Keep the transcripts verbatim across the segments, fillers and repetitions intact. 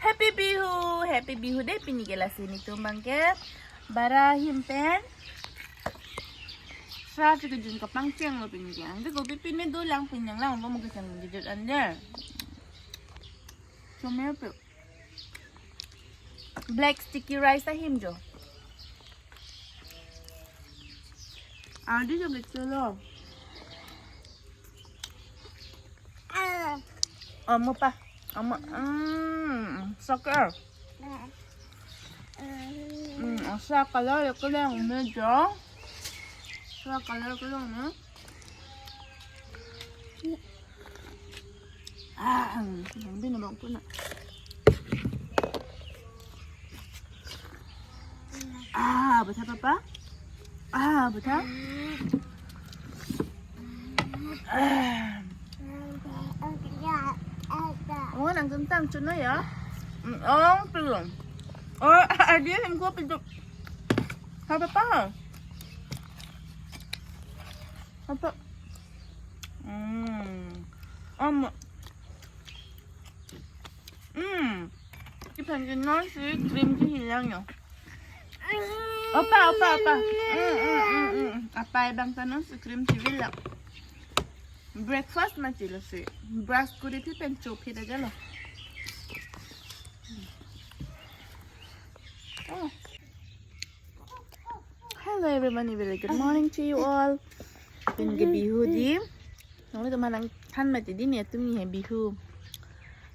Happy Bihu, Happy Bihu dei pini ke lasi netum abangke. Bara ahin pen sa chikijun kapangchenglo pini ke. Ante kopi pini dolang, pini nang lang lo mo kejut ande. Chome pe. Black sticky rice ahim jo. Adi jo black solo. Amo pa. Amo. Hmm. Soccer. Hmm. Asa color ko lang mejo. Asa color ko lang na. Ah, ang bin abang puna. Ah, betha papa? Ah, betha? Ah. Oh, nang kentang chuna ya? Mm, oh, belum. Oh, adi yang gua piduk. Apa pa? Apa? Hmm. Om. Hmm. Iphan ke non si cream si hilang yo. Opa, opa, opa. Hmm, hmm, hmm, hmm. Apa abang ta non si cream si hilang. Breakfast ma chilo si. Brush kuri thi pen chop hi daga lo. Oh. Hello everyone, a very good morning to you all. Pini ke Bihu dei. Nanglitum aphan nangthan mati dei, netum ni he Bihu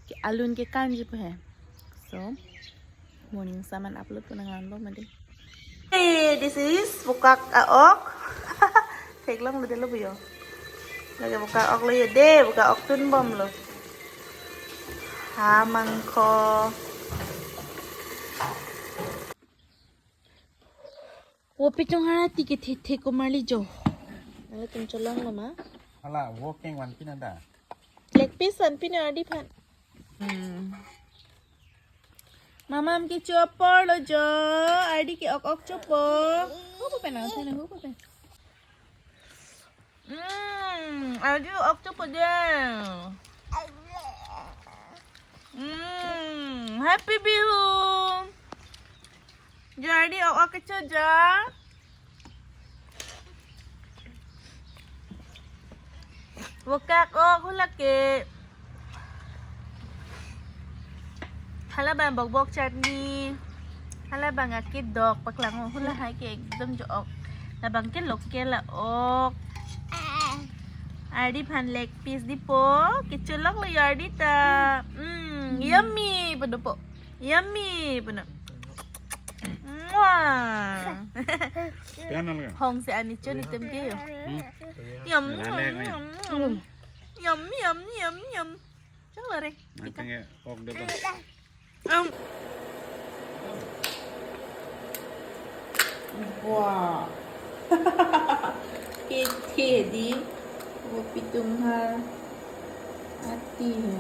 ke alun ke kanji pu he. So, morning saman upload pu nanglang bom dei. Hey, this is bukak a-ok. Theklonglo dei lo bu yo. Lake bukak ok lo yo dei, bukak ok tunbomlo. Ha mangkho. Wo Pitung Har ati ke thek thek ko marli jo. Nanglitum cholonglo ma? Hala, wo kengvan pin anda. Leg piece vanpin ardi aphan. Hmm. Mamam kecho aporlo jo. Ardi ke ok ok chopo. Hupo pen, ang sana hupo pen. Hmm, ardi ok chopo dei. Hmm, Happy Bihu. Jo ardi ok ok kecho jo. Bukak ok hula ke. Hala abang bokbok chutney. Hala abang akedok paklang ok hula hai ke ekdom jo ok. Labang ke local a-ok. Ardi aphan leg piece dei po. Kecholonglo yo ardi ta. Hmm, yummy pu dopo. Yummy pu na. Mwah. Pian nang ka? Hong se ani chun itum ke yo. Hmm? Yum, Nang yum, le, yum, yum. Yum, yum, yum, yum. Chalo re. Nang tenge ok de ba. Um. Wow. Iti dei, wo Pitung Har ati he.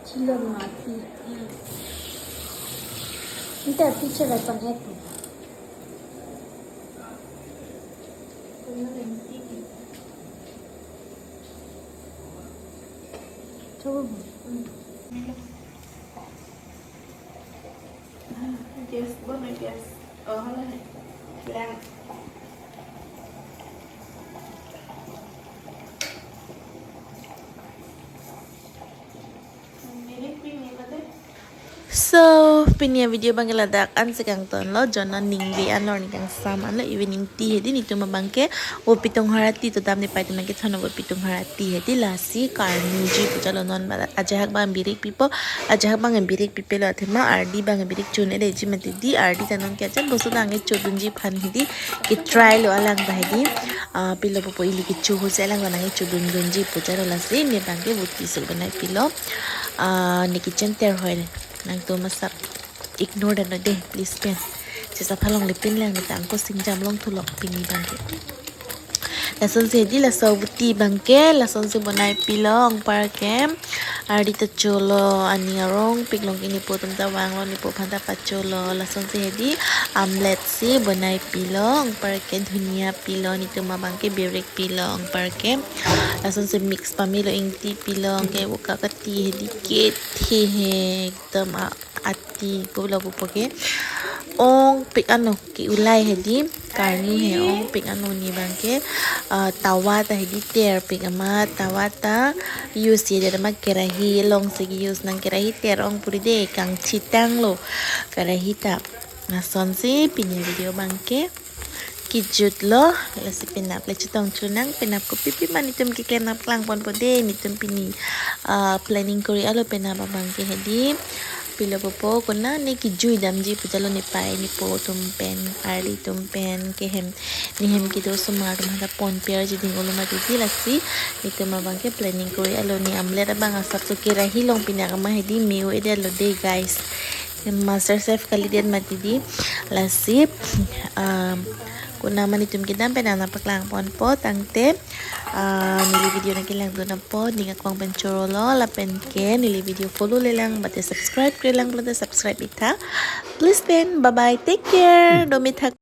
Chilon mati. Ante teacher pang-et. Chobo. Gas, bon gas. Oh, hala hai. Lang. Mirik pini mati. So, pini a-video abangke ladak an si kangtonlo, jonan ningve an lo, ning kangsam an lo, evening tea he dei netum abangke, wo Pitung Har ati to dam ne pai tum nangkethan wo Pitung Har ati he dei, lasi karnuji pu chalo non ba ajahak abang birik pipo, ajahak abang birik pipelo athema ardi abang birik chun-e detji mati dei, ardi ta non ke acha bosu dang e chodunji aphan he dei, ke try lo alang ta he dei, ah, pilo pupo ili kecho ho si alang ta nang e chodun dunji pu chalo, lasi ne abangke buti sul banai pilo. Ah, ne kitchen ter hoi nangtum masak ignore dano dei, please pen. Chesa phalong le pin lang ne ta angko singjam long thulok pini abangke. Lasonsi hedi laso abuti abangke lasonsi bonai pilo anparke. Ardi ta cholo, aning arongpik along ke nipo atum ta vanglo, nipo aphan ta pacholo. Lasonsi hedi omelette si bonai pilo anparke, dhunia pilo, netum abangke birik pilo anparke. Lasonsi mix pamelo, ingti pilo, anke uka kati hedi kethe he ekdom a- ati pulo pupo ke. Ongpik ano ke ulai hedi, karnu he ongpik ano ne abangke, ah, tawa ta hedi terpik amat, tawa ta use hedi amat, kerahi alongsi use nang, kerahi ter ong puri de, kangchitanglo kerahi ta. Lasonsi pini video abangke kejutlo, lasi penap le chetong chunang, penap kopi pi ma netum keklem nangpaklang ponpo de, netum pini, ah, planning kori alo penap abangke hedi. Pilo pupo, konane kejui damji pu jalo, nepei nepo atum pen, ardi atum pen, kehem, nehem kedo osomar atum aphan ta ponpe arju ding olo mati di, lasi netum abangke planning kori alo, ne omelette abang asapso kerahi along pinak amat hedi me-o-edetlo de guys. Master chef kalidet mati di. Lasi, um, konane netum kedam pen nangpaklang ponpo, tangte, ah, neli video nangkelang dun apot ning aklong pen chorolo, lapen ke neli video follow lelang, bate subscribe lelang, bate subscribe ik tha. Please pen, bye bye, take care, do mithak.